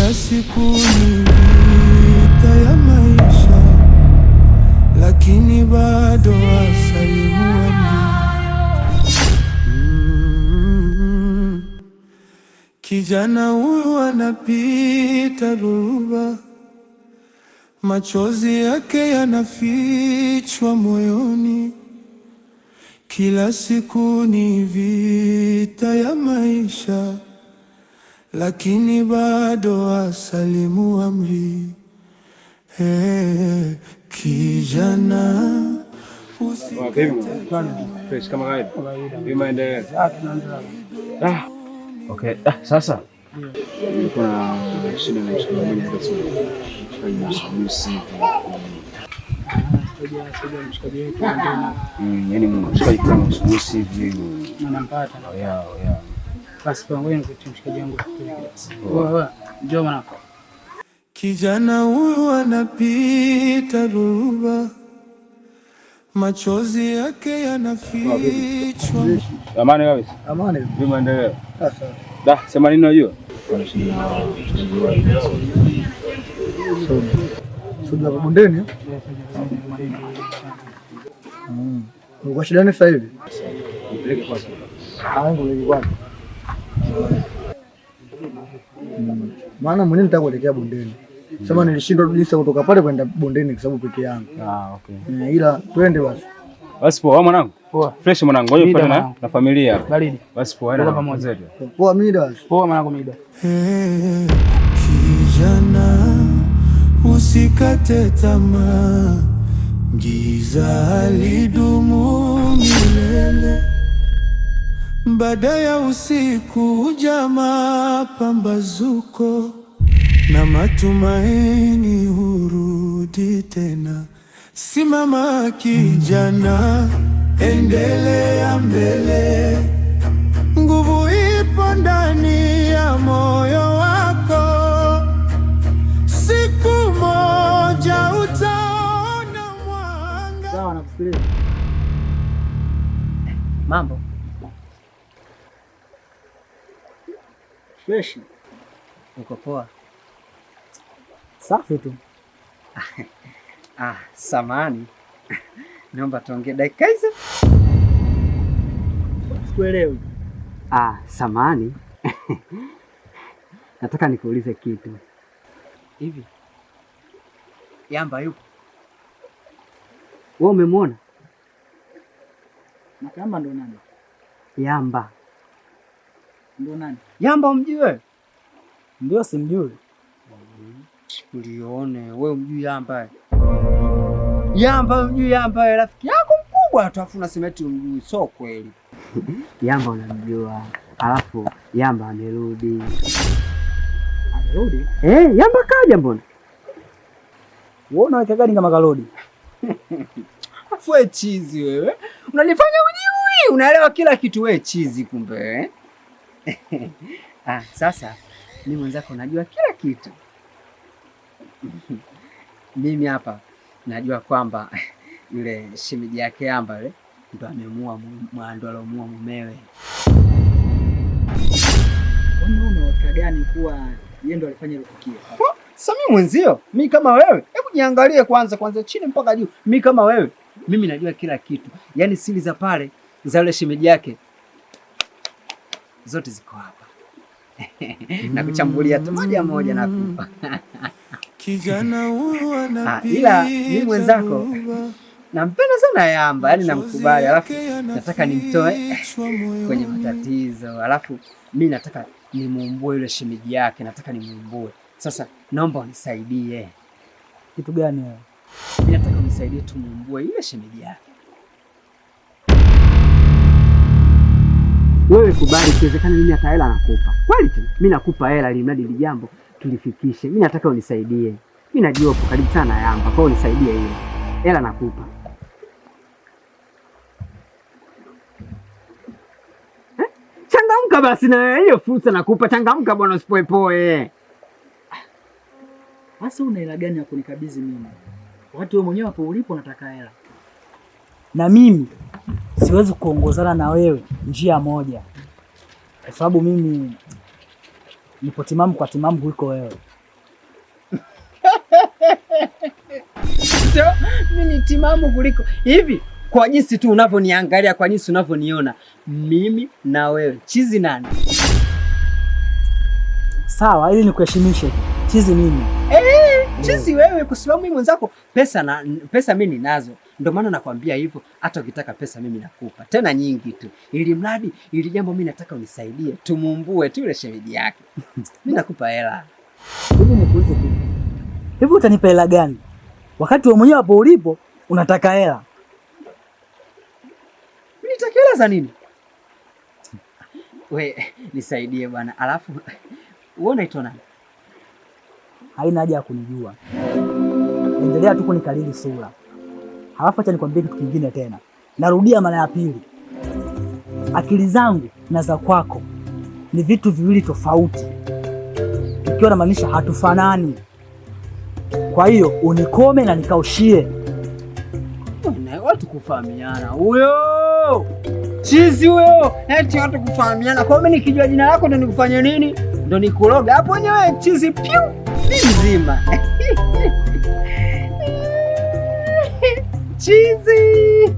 Kila siku ni vita ya maisha, lakini bado asalimu amri. Mm. Kijana huyu anapita dhoruba, machozi yake yanafichwa moyoni. Kila siku ni vita ya maisha, lakini bado asalimu amri. Hey, kijana usikate Fresh kama kawaida. Vipi maendeleo? Ah, okay. Ah, sasa nilikuwa na shida na mshikaji mmoja hapa sasa. Mshikaji msugusi. Yaani mshikaji kama msugusi hivi. Nampata. Oh, yeah, yeah. Basi kwa ngoja nikutie mshikaji wangu. Wewe njoo mwanangu. Kijana huyu anapita dhoruba, machozi yake yanafichwa. Amani kabisa. Amani. Vipi maendeleo? Sasa. Da, sema nini unajua? Kuna shida na mshikaji wangu. Suja hapo bondeni? Uko shida gani sasa hivi? Nipeleke kwanza. Ah, ngoja kwanza. Maana mwenyewe nitaka kuelekea bondeni. Sema nilishindwa jinsi ya kutoka pale kwenda bondeni kwa sababu peke yangu. Ah, okay. Ila twende basi. Basi poa mwanangu. Poa. Fresh mwanangu, ngoja Mida tufuatane na, mwanangu. na familia. Baridi. Basi poa, haina Tuko pamoja. zetu. Poa mida basi. Poa mwanangu Mida. Hey, kijana usikate tamaa, giza halidumu milele. Baada ya usiku huja mapambazuko, na matumaini hurudi tena. Simama kijana, endelea mbele, nguvu ipo ndani ya moyo wako. Siku moja utaona mwanga. Sawa, nakusikiliza. Mambo Fresh. uko poa? Safi tu. Ah, samahani, naomba tuongee dakika hizo. Sikuelewi. Ah, samahani, nataka nikuulize kitu. Hivi Yamba yupo? Wewe umemwona Na kama ndo nani? Yamba? Ndo nani? Yamba umjui wewe? Ndio simjui. Ulione wewe umjui Yamba? Yamba umjui Yamba wewe, rafiki yako mkubwa tu afu unasema eti umjui, so kweli. Yamba unamjua, alafu Yamba amerudi. Amerudi? Eh, Yamba kaja mbona? Wewe unaweka gani kama karudi? Afu wewe chizi wewe. Unanifanya ujui, unaelewa kila kitu wewe chizi kumbe. Eh? Ah, sasa mimi mwenzako najua kila kitu. Mimi hapa najua kwamba yule shemeji yake Yamba yule ndo amemuua ndo alomuua mumewe. Kwani wewe unaweka gani kuwa yeye ndo alifanya ile tukio? Sasa mimi mwenzio, mi kama wewe, hebu jiangalie kwanza kwanza chini mpaka juu. Mi kama wewe, mimi najua kila kitu. Yaani siri za pale za yule shemeji yake zote ziko hapa. Nakuchambulia tu moja moja nakupa. Kijana huyu Ah, ila mimi anapita mwenzako dhoruba, nampenda sana Yamba, yaani namkubali, alafu yake nataka nimtoe yanafichwa kwenye moyoni. matatizo, alafu mi nataka nimuumbue yule shemeji yake, nataka nimuumbue. Sasa naomba unisaidie. Kitu gani wewe? Mimi nataka unisaidie tumuumbue yule shemeji yake. Wewe kubali, ikiwezekana mimi hata hela nakupa. Kweli tu, mimi nakupa hela ili mradi hili jambo tulifikishe. Mimi nataka unisaidie. Mimi najua upo karibu sana na Yamba, kwa hiyo unisaidie hiyo. Hela nakupa. Eh? Changamka basi na hiyo fursa nakupa, changamka bwana, usipoepoe. Sasa una hela gani ya kunikabidhi mimi? Wakati wewe mwenyewe hapo ulipo unataka hela. Na mimi siwezi kuongozana na wewe njia moja, kwa sababu mimi Nipo timamu kwa timamu kuliko wewe. So, mimi ni timamu kuliko hivi. Kwa jinsi tu unavyoniangalia, kwa jinsi unavyoniona, mimi na wewe chizi nani? Sawa, ili nikuheshimishe, chizi mimi. Chizi wewe, kwa sababu mimi mwenzako pesa na pesa mimi ninazo. Ndio maana nakwambia hivyo, hata ukitaka pesa mimi nakupa. Tena nyingi tu. Ili mradi, ili jambo mimi nataka unisaidie, tumumbue tu yule shemeji yake. Mimi nakupa hela. Hivi nikuulize kitu. Hivi utanipa hela gani? Wakati wewe mwenyewe hapo ulipo unataka hela. Mimi nitaka hela za nini? We, nisaidie bwana. Alafu wewe unaitwa nani? Haina haja ya kunijua. Endelea tu kunikalili sura. Halafu acha nikwambie kitu kingine tena. Narudia mara ya pili. Akili zangu na za kwako ni vitu viwili tofauti. Ikiwa namaanisha hatufanani. Kwa hiyo unikome na nikaushie. Watu kufahamiana huyo chizi huyo, eti watu kufahamiana. Kwa hiyo mimi nikijua jina lako ndo nikufanye nini? Ndo nikuroga hapo wenyewe chizi piu mzima. Chizi.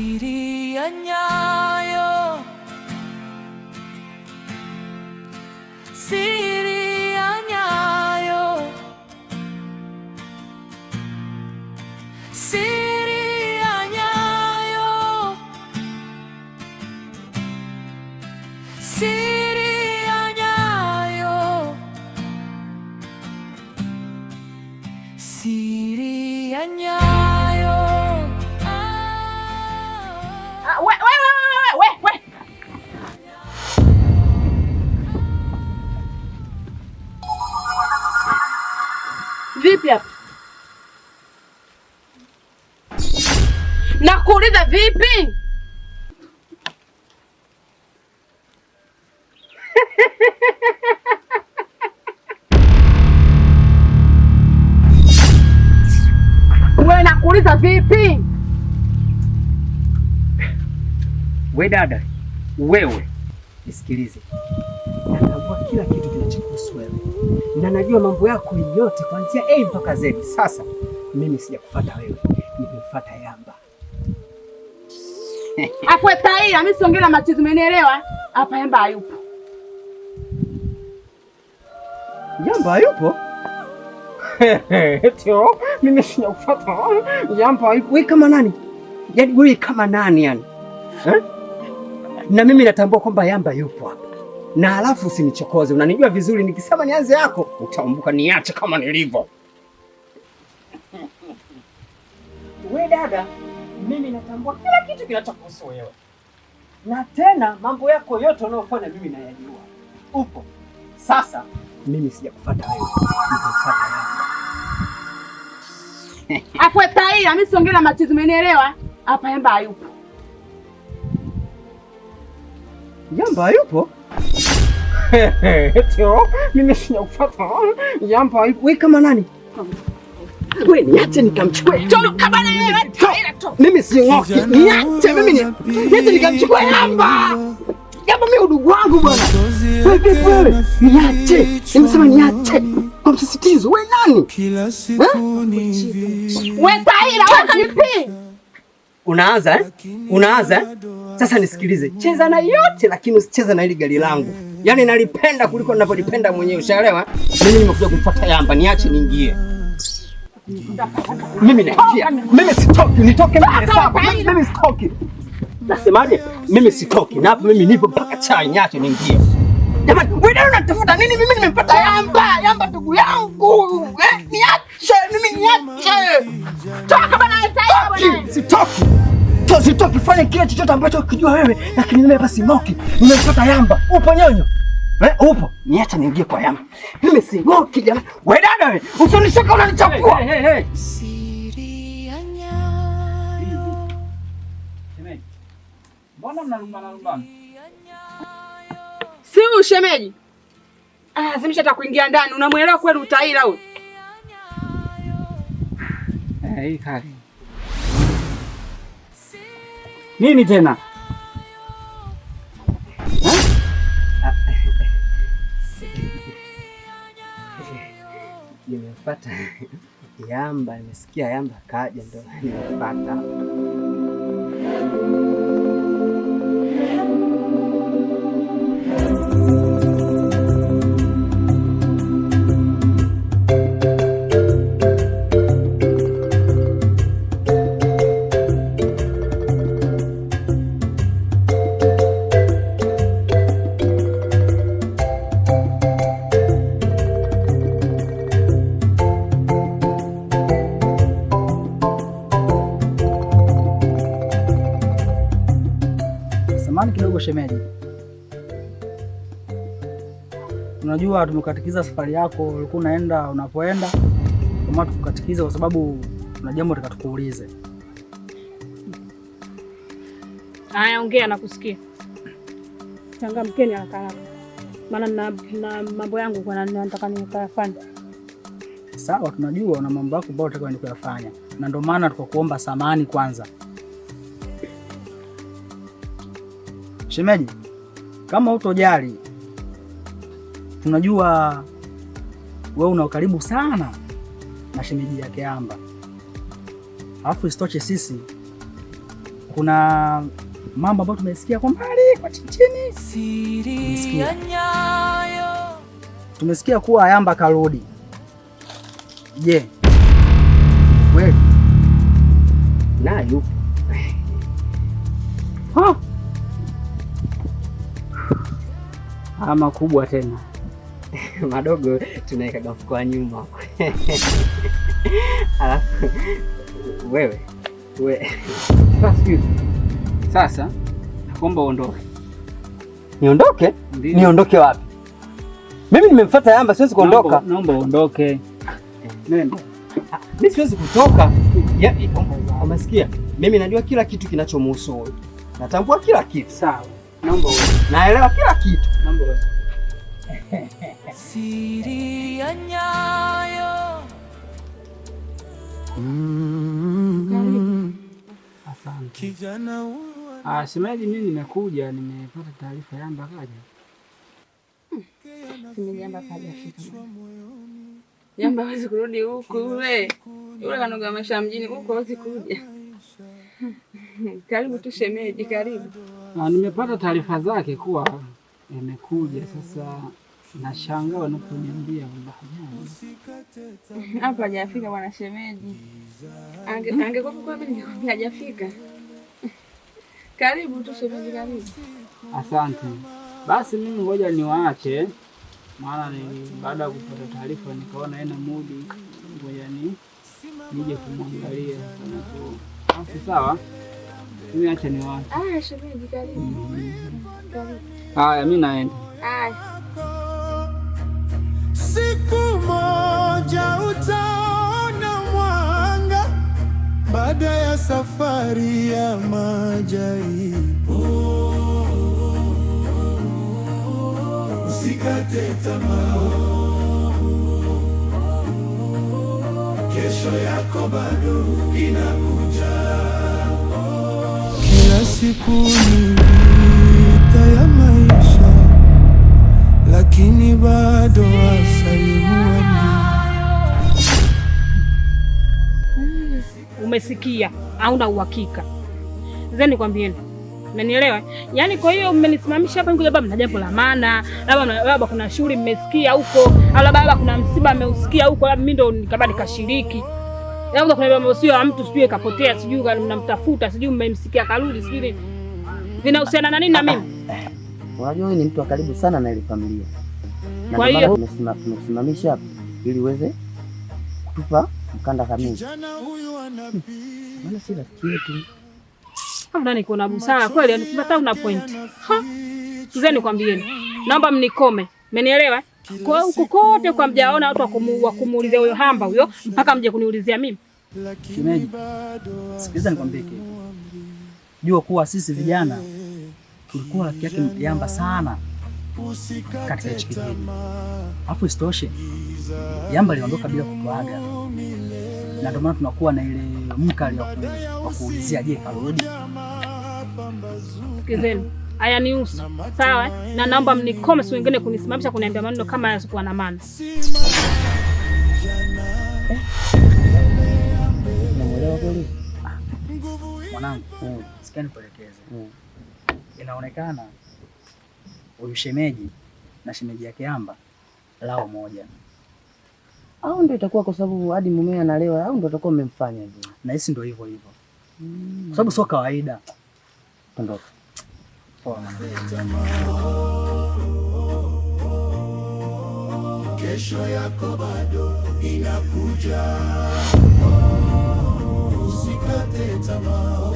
Siri ya nyayo. Siri ya nyayo. Siri ya nyayo. Siri ya nyayo. Siri ya nyayo. Siri ya nyayo. Ah, we, we, we, we, we, we. Vipi hapa? Nakuuliza vipi? Wewe nakuuliza vipi? We dada, wewe nisikilize, natambua kila kitu kinachokuhusu wewe na najua mambo yako yote kuanzia A mpaka Z. Sasa mimi sijakufuata wewe, nimemfuata Yamba. Afwe taira, mimi siongea na machizi, umenielewa? Hapa Yamba hayupo. Yamba hayupo? Eti mimi sijakufuata. Yamba hayupo. Wewe kama nani? Yaani wewe kama nani yani? Eh? Na mimi natambua kwamba Yamba yupo hapa. Na halafu usinichokoze, unanijua vizuri, nikisema nianze yako utaumbuka, niache kama nilivyo. We dada, mimi natambua kila kitu kinachokuhusu wewe, na tena mambo yako yote unayofanya mimi nayajua. Upo sasa, mimi sijakufuata wewe, nimekufuata Yamba. Afu taira, mimi siongee na machizi, umenielewa? Hapa Yamba hayupo. Yamba hayupo? Eti mimi sijakufuata. Yamba hayupo. Wewe kama nani? Wewe niache nikamchukue. Toka bana wewe, taira toka. Mimi sing'oki. Niache mimi ni niache nikamchukue Yamba. Yamba mimi udugu wangu bwana. Wewe vipi wewe? Niache. Nimesema niache. Kwa msisitizo. Wewe nani? Kila siku ni Wewe taira, wewe vipi? Unaanza eh? Unaanza eh? Sasa nisikilize. Cheza na yote lakini usicheze na hili gari langu. Yaani nalipenda kuliko ninavyolipenda mwenyewe, ushaelewa? Mimi nimekuja kumfuata Yamba, niache niingie. Mimi naingia. Mimi sitoki, nitoke mimi hesabu. Mimi sitoki. Nasemaje? Mimi sitoki. Na hapo mimi nipo mpaka chai, niache niingie. Jamani, wewe ndio unatafuta nini? Mimi nimempata Yamba. Yamba ndugu yangu. Niache, mimi niache. Toka bana taira bwana. Sitoki. Sitoki, fanya kile chochote ambacho ukijua wewe, lakini mimi hapa sing'oki. Nimempata Yamba. Upo nyonyo? Upo? Niache niingie kwa Yamba. Mimi sing'oki jamani. Wewe dada wewe, usionishike unanichafua. Hey, hey, hey. Siri ya nyayo. Shemeji, mbona mnalumbana lumbana? Si huyu shemeji. Ah, lazimisha hata kuingia ndani. Unamuelewa kweli utaila huyu? Hii kali. Nini tena? Nimepata Yamba, nimesikia Yamba kaja ndo nimepata. Samahani kidogo shemeji. Unajua tumekatikiza safari yako, ulikuwa unaenda unapoenda. Kwa maana tukukatikiza kwa sababu kuna jambo nataka tukuulize. Haya, ongea nakusikia. Changamkeni haraka haraka, maana na mambo yangu kwa nataka nikayafanye. Sawa, tunajua una mambo yako ambayo unataka kuyafanya, na ndio maana tukakuomba samahani kwanza. Shemeji, kama hutojali, tunajua wewe una ukaribu sana na shemeji yake Yamba. Alafu isitoshe sisi kuna mambo ambayo tumesikia kwa mbali kwa chini chini. Siri ya nyayo. Tumesikia kuwa Yamba karudi. Je, kweli? Na yupo. Ha! Makubwa tena. Madogo tunaweka mfuko wa nyuma. Alafu wewe Sasa nakuomba uondoke. Niondoke? Ndiyo. Niondoke wapi? Mimi nimemfuata Yamba, siwezi kuondoka. Naomba uondoke. Nenda. Mimi siwezi kutoka. Umesikia? Mimi najua kila kitu kinachomhusu huyu. Natambua kila kitu. Sawa. Naomba uondoke. Naelewa kila kitu. Naomba uondoke. Siri ya nyayo. Asante. Kijana huyu Shemeji, mimi nimekuja, nimepata taarifa Yamba kaja. Shemeji Yamba hajafika. Yamba hawezi kurudi huku yule. Yule kanoga maisha mjini huku hawezi kuja. Karibu tu shemeji, karibu. Nimepata taarifa zake kuwa amekuja. Sasa nashangaa wanaponiambia kwamba hajaja. Hapa hajafika bwana shemeji. Angekuwa kwa mimi ningekwambia hajafika. Karibu tu shemeji, karibu. Asante. Basi mimi ngoja niwaache, maana ni baada ya kupata taarifa nikaona haina mudi, ngoja ni Nije kumwangalia sana tu. Basi sawa. Mimi acha niwahi. Aya, shemeji, karibu. Karibu. Haya, mimi naenda. Aya. Siku moja utaona mwanga baada ya safari ya majaribu. Usikate tamaa, kesho yako bado inakuja. Kila siku ni vita ya maisha, lakini bado asalimu amri. Umesikia? Hauna uhakika. Sasa nikwambieni. Umenielewa? Yaani kwa hiyo mmenisimamisha hapa nikuja, baba mna jambo la maana, labda labda kuna shughuli mmesikia huko, au labda labda kuna msiba ameusikia huko, labda mimi ndo nikaba nikashiriki. Labda kuna msiba wa mtu sijui kapotea, sijui mnamtafuta, sijui mmemsikia karudi, sijui nini. Vinahusiana na nini na mimi? Unajua wewe ni mtu wa karibu sana na ile familia. Na Kwa ndio hiyo- maana tumekusimamisha hapa ili uweze kutupa mkanda kamili. Maana si rafiki yetu. Hapo ndani kuna busara kweli, yani hata una point. Ha? Mzee nikwambieni. Naomba mnikome. Mmenielewa? Kwa hiyo huko kote kwa mjaona watu wa kumuulizia huyo hamba huyo mpaka mje kuniulizia mimi. Shemeji, sikiliza nikwambie kitu. Jua kuwa sisi vijana tulikuwa rafiki yake Yamba sana katika hichi kijiji. Alafu isitoshe Yamba aliondoka bila kutuaga, na ndio maana tunakuwa na ile mkali wa kuulizia, je, karudi? Sikizeni. Haya nihusu. Sawa? Eh? Na naomba mnikome siku nyingine kunisimamisha kuniambia maneno kama haya yasikuwa na maana. Unamuelewa kweli? Mwanangu, sikia nikuelekeze. Inaonekana huyu shemeji na shemeji yake Yamba lao moja, Au ndio itakuwa kwa sababu hadi mumewe analewa au ndio itakuwa mmemfanya hivyo. na hisi ndio hivyo hivyo, kwa sababu sio kawaida. Ondoka. Poa mwanangu. Kesho yako bado inakuja, usikate tamaa.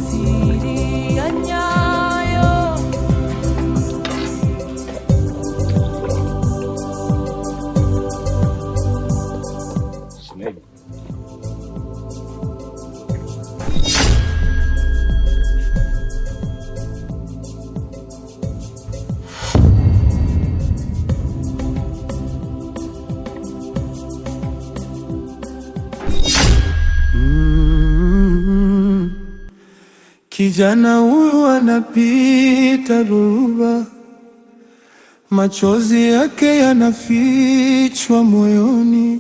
Siri ya nyayo. Shemeji. Kijana huyu anapita dhoruba, machozi yake yanafichwa moyoni.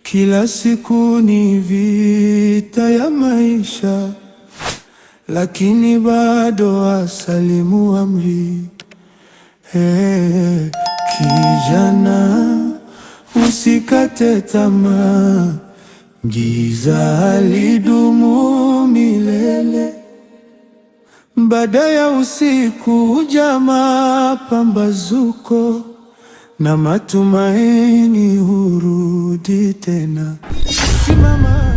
Kila siku ni vita ya maisha, lakini bado asalimu amri. Hey, kijana usikate tamaa, giza halidumu milele. Baada ya usiku huja mapambazuko na matumaini hurudi tena. Simama.